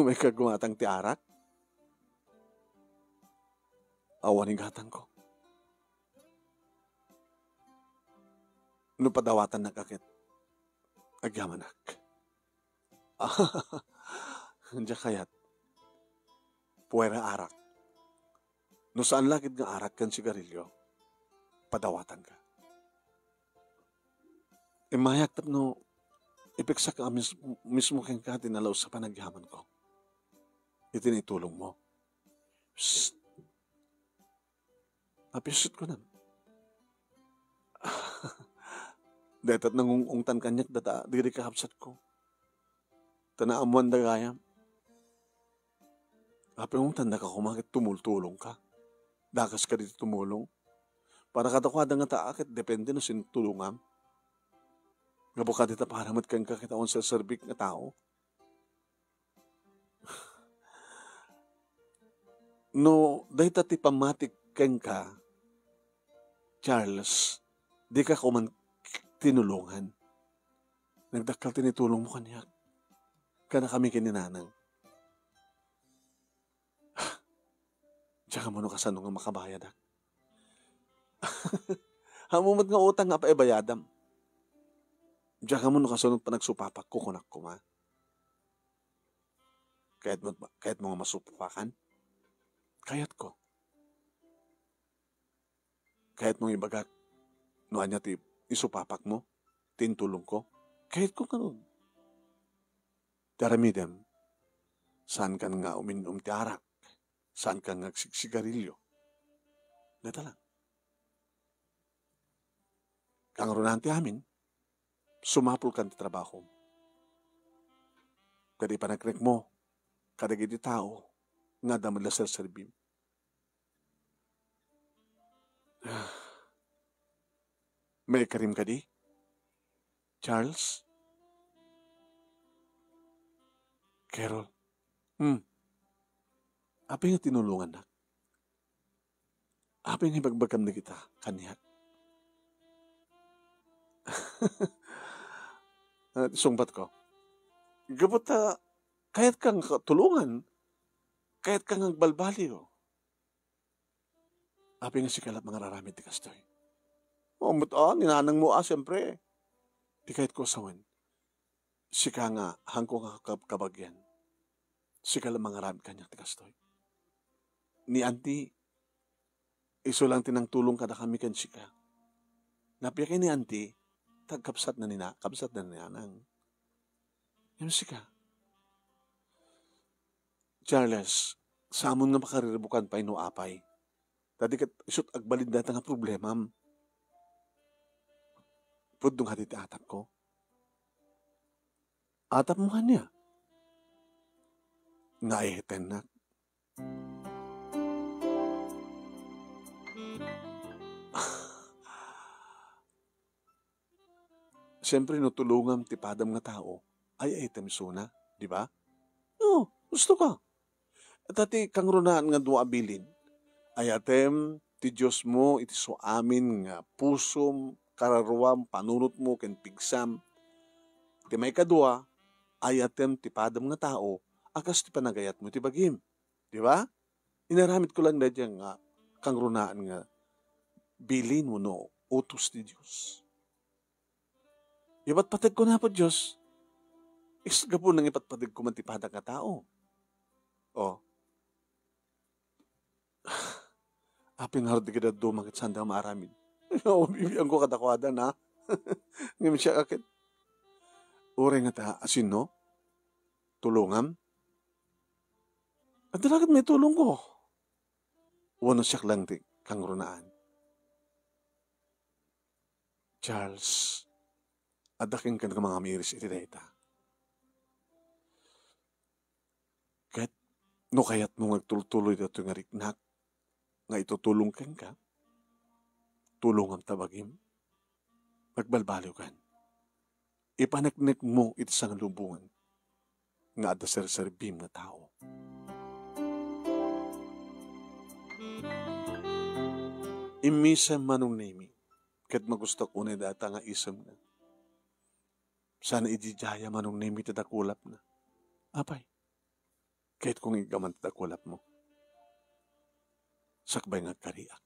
Umayka gumatang ti arak? Awan igatangko. No padawatannak a ket, agyamanak. Diak kayat. Puera arak. No saan la ket nga arak ken sigarilyo, padawatanka. Immayak tapno ipiksak a mis-, mismo kenka ti nalaus a panagyamanko. Iti naitulongmo. Psst! Apisit ko nan. Daytat nangung-ungtan kaniak data diri kakabsatko. Ta naammoanda gayam. Apay ungtandaka koma ket tumultulongka. Dakas ka ditoy tumulong. Para kadakuada ngata a ket depende no sino tulongam. Gapu kadi ta para met kenka ket awan serserbik nga tao. No dayta ti pammatik kenka, Charles, dika koman tinulongan. Nagdakkel ti naitulongmo kaniak. Kadakami ken ni nanang. Diak ammo no kasano nga makabayadak. Ammom met nga utang nga apay a bayadam. Diak ammo no kasano panagsupapakko, kunak koma. Kayatmo, kayatmo nga masupapakan? Kayatko. Kayatmo nga ibagak no ania ti isupapakmo, ti intulongko? Kayatko ngarud. Ti aramidem, saankan nga umin-om ti arak, saankan nga agsigsigarilyo. Dayta lang. Kangrunaan ti amin, sumapulkan ti trabahom. Ket ipaneknekmo kadagiti tao nga adda met la serserbim. Maikarim kadi, Charles? Carol? Hmm. Apay nga tinulongannak? Apay nga ibagbagam dagita kaniak? Ah, sungbatko. Gapu ta kayatka nga tulongan, kayatka nga agbalbaliw. Apay nga sika la mangararamid ti kastoy? O, met, ah, ni nanangmo, ah, siempre. Ti kayatko a sawen, sika nga haanko nga kab-, kabagian. Sika la mangaramid kaniak ti kastoy. Ni Auntie, isu lang ti nangtulong kadakami ken sika. Nappiak ni Auntie, ta kabsatna ni na-, kabsatna ni nanang. Ngem sika, Charles, saamon nga makarirbukan pay no apay. Ta di ket isut' agbalin dayta nga problemam. Pudno nga dita atapko. Atapmo ania? Nga ay-, itemnak. Siyempre, no tulongam ti padam nga tao, ay-ayatem isuna, di ba? No, gusto ka. Ta ti kangrunaan nga dua a bilin, ayatem ti Diosmo iti suamin nga pusom, kararuam, panunotmo, ken pigsam. Ti maikadua, ayatem ti padam nga tao a kas ti panagayatmo iti bagim. Di ba? Inaramidko lang daydiay nga kangrunaan nga bilin wenno utos ti Dios. Ipatpategko ni Apo Dios. Is gapu nang ipatpategko man ti padak nga tao. Oh. Apay ngarud dagiti dadduma ket saanda maaramid? Bibiangko kadakuada, na. Ngem siak ket, uray ngata, asino? Tulongam? Adda la ket maitulongko. Wenno siak lang ti kangrunaan? Charles, adda kenka nga mangamiris iti dayta. Ket no kayatmo nga agtultuloy daytoy nga riknak nga itutulong kenka, tulongam ta bagim. Agbalbaliwkan. Ipaneknekmo iti sangalubongan nga adda serserbim nga tao. Immisem, Manong Nemi, ket magustok unay dayta nga isemna. Saan a idiayam, Manong Nemi, ti dakulapna. Apay, kayatko nga iggaman ti dakulapmo. Sakbay nga agkariak.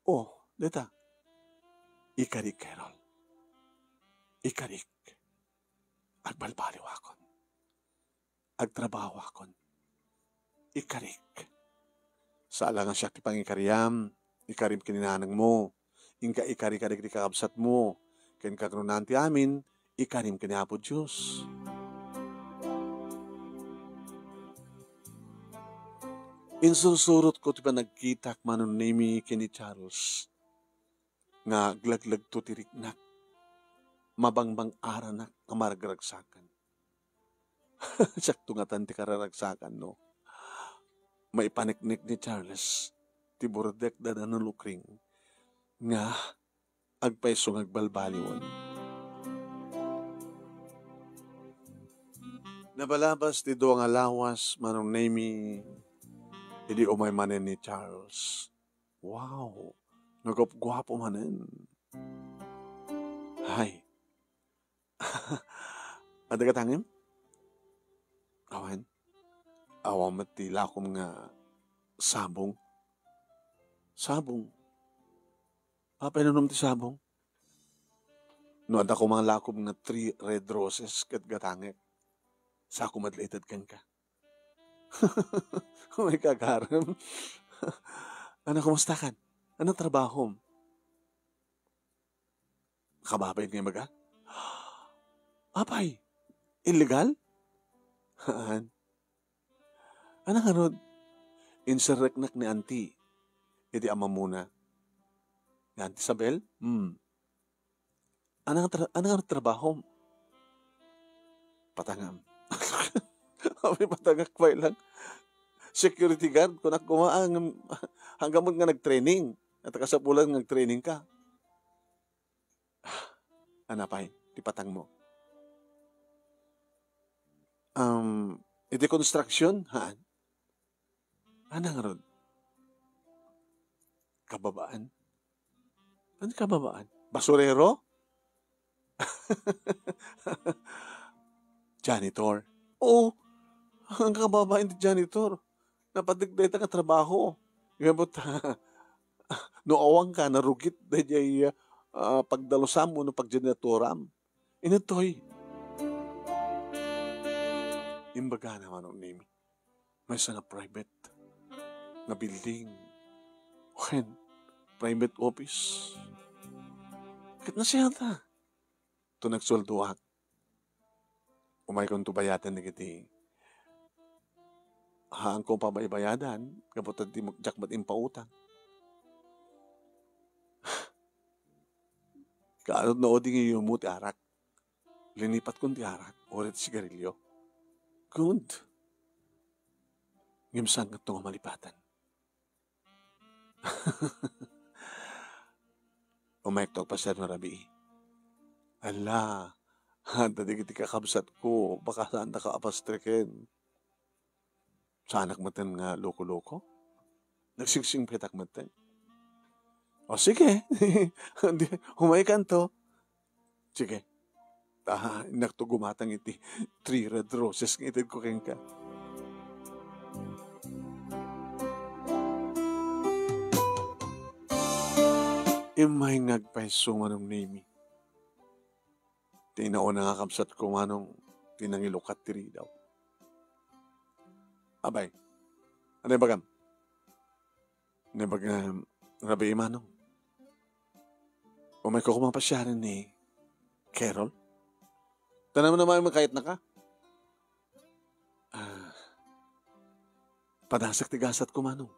Oh, dayta. Ikariak, Carol. Ikariak. Agbalbaliwakon. Agtrabahowakon. Ikariak. Saan la nga siak ti pangikariam, ikarim ken ni nanangmo, inka ikari kadagiti kakabsatmo, ken kangrunaan ti amin, ikarim ken ni Apo Dios. Insursurotko ti panagkitak, Manong Nemi, ken ni Charles nga aglaglagto ti riknak, mabangbang-aranak nga maragragsakan. Siakto ngatan ti kararagsakan, no? Maipaneknek ni Charles ti burdekda da Nanang Lukring nga agpayso nga agbalbaliwen. Nabalabas ti dua nga lawas, Manong Nemi, idi umay manen ni Charles. Wow! Naguapguapo manen. Hay. Adda gatangem? Awan. Awan met ti lakom nga sabong. Sabong? Apay nanom ti sabong? No adda koma nga lakom nga three red roses ket gatangek, sako met la ited kenka. May kagarem. Ano, kumusta kan? Ano trabahom? Kababain nga ibaga? Apay, illegal? Haan. Ano ngarud? Inserreknak ni Auntie. Iti amamona. Ni Auntie Isabel? Hmm. Ano nga tra-, ano nga trabahom? Patangam. Apay patangak pay lang. Security guard, kunak koma, ang, hanggang mo nga nag-training. At kasapulan nga nag-training ka. Ano pay, ti patangmo? Um, iti construction, haan? Ano ngarud? Kababaan? Ano kababaan? Basurero? Janitor. Oo, ang kababain ti janitor. Napatik dayta nga trabaho. Ngem no awan ka, narugit dayjay, ah, pagdalusam wenno pagjanitoram. Inatoy. Imbagana, Manong Nemi. Maysa nga private nga building. Wen, private office. Ket nasayaat. To nagsueldoak. Umaykonto bayaten dagiti haanko pabaybayadan, gapu ta di mo, diak met impautang. Kaano no di nga iyumo ti arak? Linipatkon ti arak, uray ti sigarilio. Good. Ngem saan ngarud nga malipatan? Umayakto agpasiar no rabii. Ala, adda dagiti kakabsatko, baka saandaka a pastreken. Saanak metten nga loko-loko? Nagsingsingpetak metten. O, sige. Di, umaykanto. Sige. Ta, innakto gumatang iti three red roses nga itedko kenka. Immay nga agpayso, Manong Nemi. Ti nauna nga kabsatko, Manong, ti nangilukat ti ridaw. Abay, ano ibagam? Ano ibagam, rabii, Manong? Umayko koma pasiaren ni Carol? Tanam naman makayat na ka? Ah, padasek ti gasatko, Manong.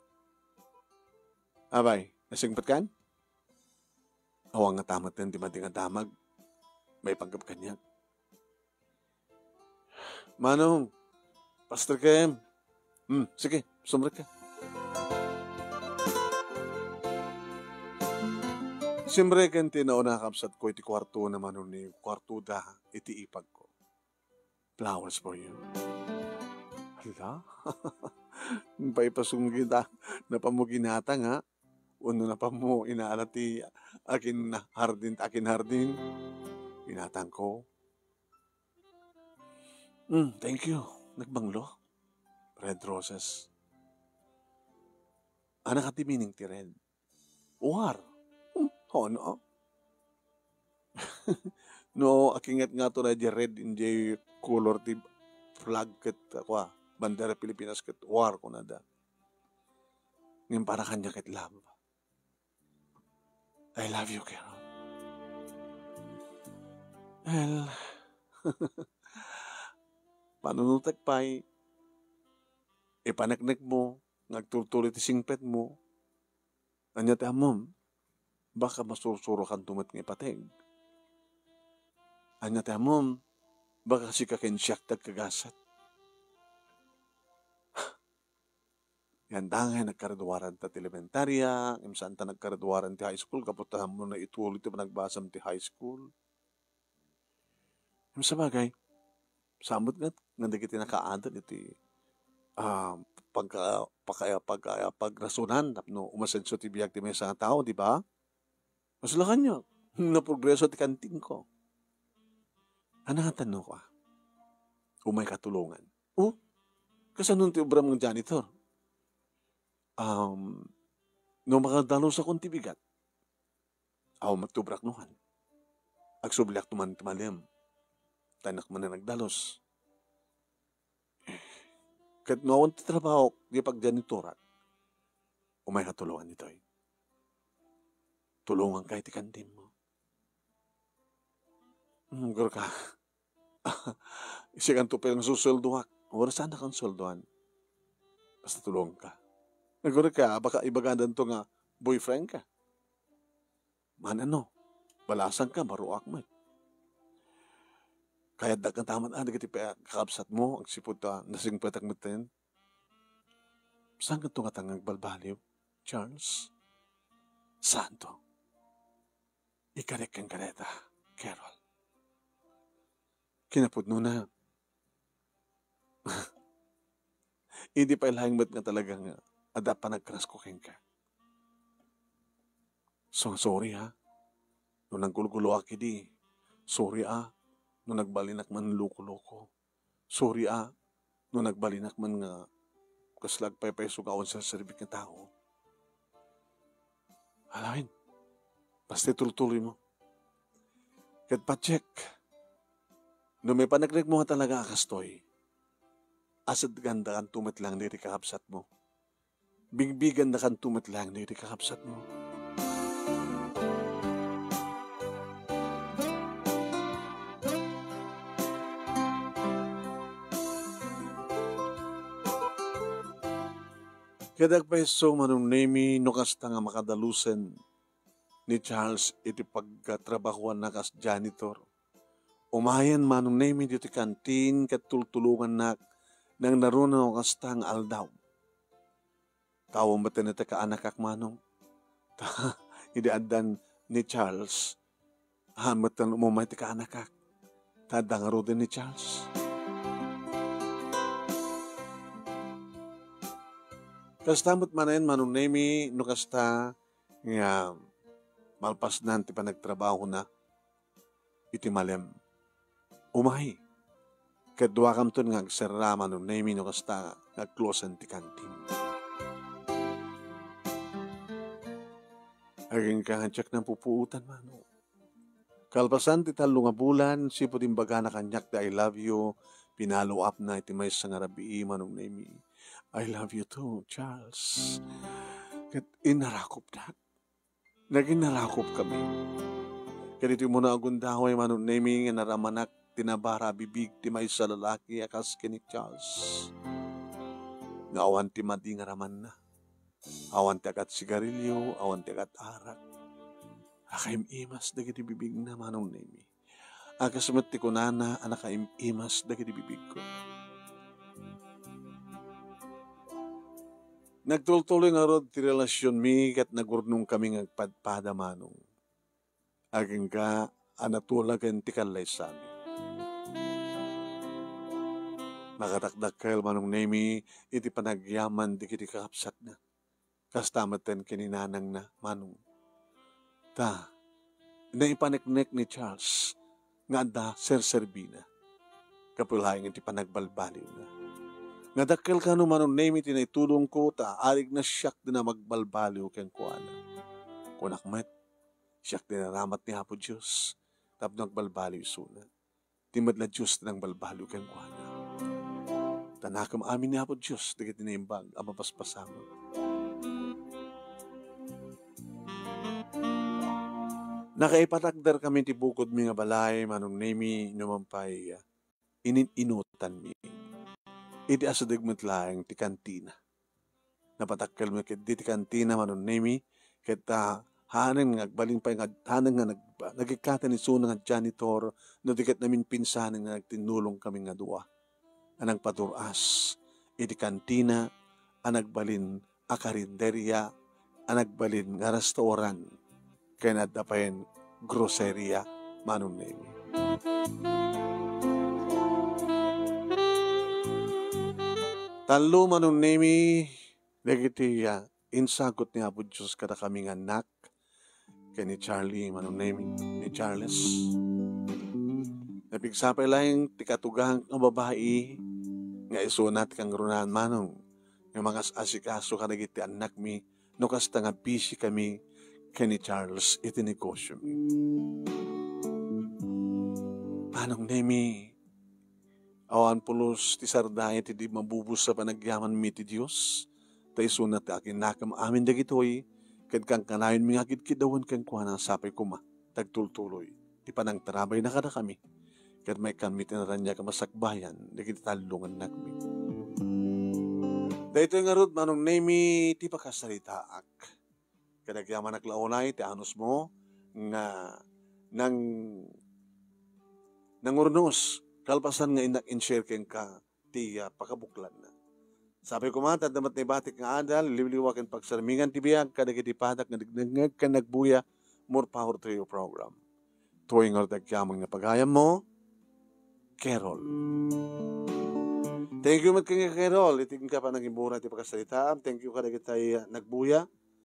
Abay, nasingpetkan? Awan nga tamat ti madi nga damag maipanggep kaniak. Manong, Pastor Kem. Hmm, sige, sumrek ka. Simreken ti nauna a kabsatko iti kuartona, Manong Nemi, kuartoda iti ipagko. Flowers for you. Hala? Paipasungi ta, napammo ginatang, ha? Wenno napammo inaala ti akin hardin, akin hardin? Ginatangko. Mm, thank you. Nagbanglo. Red roses. Ano kadi meaning ti red? War. Hmm, hono? No, akinget nga to na di red, hindi color ti flag ket, kua, bandera Pilipinas ket war, kunada. Ngem para kaniak ket love. I love you, Carol. Well, panunotek pay, ipaneknek mo, nga agtultuloy ti singpet mo, ania ti ammom, baka masursuro kanto met nga ipateg. Ania ti ammom, baka sika ken siak ti agkagasat. Yan dangay nagkaraduaran ta ti elementaria, ngem saan ta nagkaraduaran ti high school, gapu ta ammom nga ituloy ti panagbasam ti high school. Ngem sabagay, saan met nga, nga dagiti nakaadal iti, ah, pagka-, pagka-, pagka-, pagrasonan tapno umasenso ti biag ti maysa nga tao, di ba? Masulakanyo, naprogreso ti kantingko. Ano nga tanno ko, ah? Umay katulongan. Oh, kasano ti obram nga janitor? Um, no makadalosakon ti bigat, awan met ti obrak nuan. Agsubliak to man ti malem. Tanak man nagdalus. Ket no awan ti trabaho, di pagjanitorak. Umay katulongan ditoy. Tulongan kay ti kantimmo. Hmm, gurka. Isiganto pay nga susueldoak. Wala sana kang sueldoan. Basta tulong ka. Nagurka, baka ibagadan to nga boyfriend ka. Manano, balasan ka, maruak met. Kayat da ka taman, ah, dagiti pa-, kakabsat mo, agsipud ta, nasingpetak met ten. Saan ka to nga tangag balbaliw, Charles? Saan to? Ikarek ken kareta, Carol. Kinapudnona, idi pay laeng met nga talaga nga adda panagkrasko kenka. So, sorry, ha. No nagulguloak idi, sorry, ah, no nagbalinak man loko-loko. Sorry, ah, no nagbalinak man nga kasla agpaypayso nga awan serserbik nga tao. Alaen, basta itultuloy mo. Ket Patsek, no may panagregmo nga talaga a kastoy, asedgan da kanto met lang dagiti kakabsat mo. Bigbigan da kanto met lang dagiti kakabsat mo. Ket agpayso, Manong Nemi, no kasta nga makadalusen ni Charles iti pagtrabahoanna kas janitor. Umayen, Manong Nemi, ditoy kantin ket tultulongannak nangnaruna no kasta nga aldaw. Tawen metten iti kaanakak, Manong. Ta idi addan ni Charles, haan metten umumay ti kaanakak. Ta adda ngaruden ni Charles. Kasta met manen, Manong Nemi, no kasta nga malpasnan ti panagtrabahona iti malem. Umay. Ket duakamton nga agserra, Manong Nemi, no kasta nga agklosen ti kantin. Agingga nga diak napupuotan, Manong. Kalpasan ti tallo nga bulan, sipud imbagana kaniak ti I love you, pinalo-up na iti maysa nga rabii, Manong Nemi. "I love you too, Charles." Ket inarakopnak. Naginarakop kami. Ket iti umuna a gundaway, Manong Nemi, nga naramanak ti nabara a bibig ti maysa a lalaki a kas ken ni Charles. Nga awan ti madi nga ramanna. Awan ti agat-sigarilio, awan ti agat-arak. Nakaim-imas dagiti bibigna, Manong Nemi. A kas met ti kunana a nakaim-imas dagiti bibigko. Nagtultuloy ngarud ti relasionmi ket nagurnongkami nga agpadpada, Manong. Agingga a natulagen ti kallaysami. Nakatakdakkel, Manong Nemi, iti panagyaman dagiti kakabsatna. Kasta metten ken ni nanangna, Manong. Ta, naipaneknek ni Charles nga adda serserbina. Gapu laeng iti panagbalbaliwna. Nga dakkel kano, Manong Nemi, ti naitulongko, ta arigna siak ti nangbalbaliw kenkuana. Kunak met, siak ti naramat ni Apo Dios tapno agbalbaliw isuna. Ti met la Dios ti nangbalbaliw kenkuana. Ta nakem amin ni Apo Dios dagiti naimbag a mapaspasamak. Nakaipatakderkami ti bukodmi nga balay, Manong Nemi, numan pay, ah, inin-inutanmi. Idi asideg met laeng ti kantina. Napatakkelmi ketdi ti kantina, Manong Nemi, ket, ah, hanen nga agbalin pay nga, hanen nga nag-, nagikkaten isuna nga janitor, no di ket naminpinsanen nga nagtinnulongkami nga dua a nagpadur-as iti kantina a nagbalin a karinderia, a nagbalin nga restaurant, ken adda payen groceria, Manong Nemi. Tallo, Manong Nemi, dagiti, ah, insagut ni Apo Dios kadakami nga annak, ken ni Charlie, Manong Nemi, ni Charles. Napigsa pay laeng ti katugang nga babai nga isuna ti kangrunaan, Manong, nga mangas-asikaso kadagiti annakmi no kasta nga busy kami ken ni Charles iti negosiomi. Manong Nemi, awan pulos ti sardayo ti di mabubus a panagyamanmi ti Dios, ta isuna ti akinnakem amin dagitoy, ket kankanayonmi nga agkidkidawen kenkuana, sapay koma ta agtultuloy ti panangtarabayna kadakami, ket maikkanmi ti naraniag a masakbayan dagiti tallo nga annakmi. Daytoy ngarud, Manong Nemi, ti pakasaritaak. Ket agyamanak la unay ti anusmo nga nang-, nangurnos kalpasan nga innak in-share kenka ti, ah, pakabuklanna. Sapay koma, ta adda met naibatik nga adal, liwliwa ken pagsarmingan ti biag kadagiti padak nga nagnengngeg ken nagbuya. More power to your program. Toy nga agyamanak nga pagayammo, Carol. Thank you met kenka, Carol, iti kenka panangimura ti pakasaritaam. Thank you kadagiti, ah, nagbuya.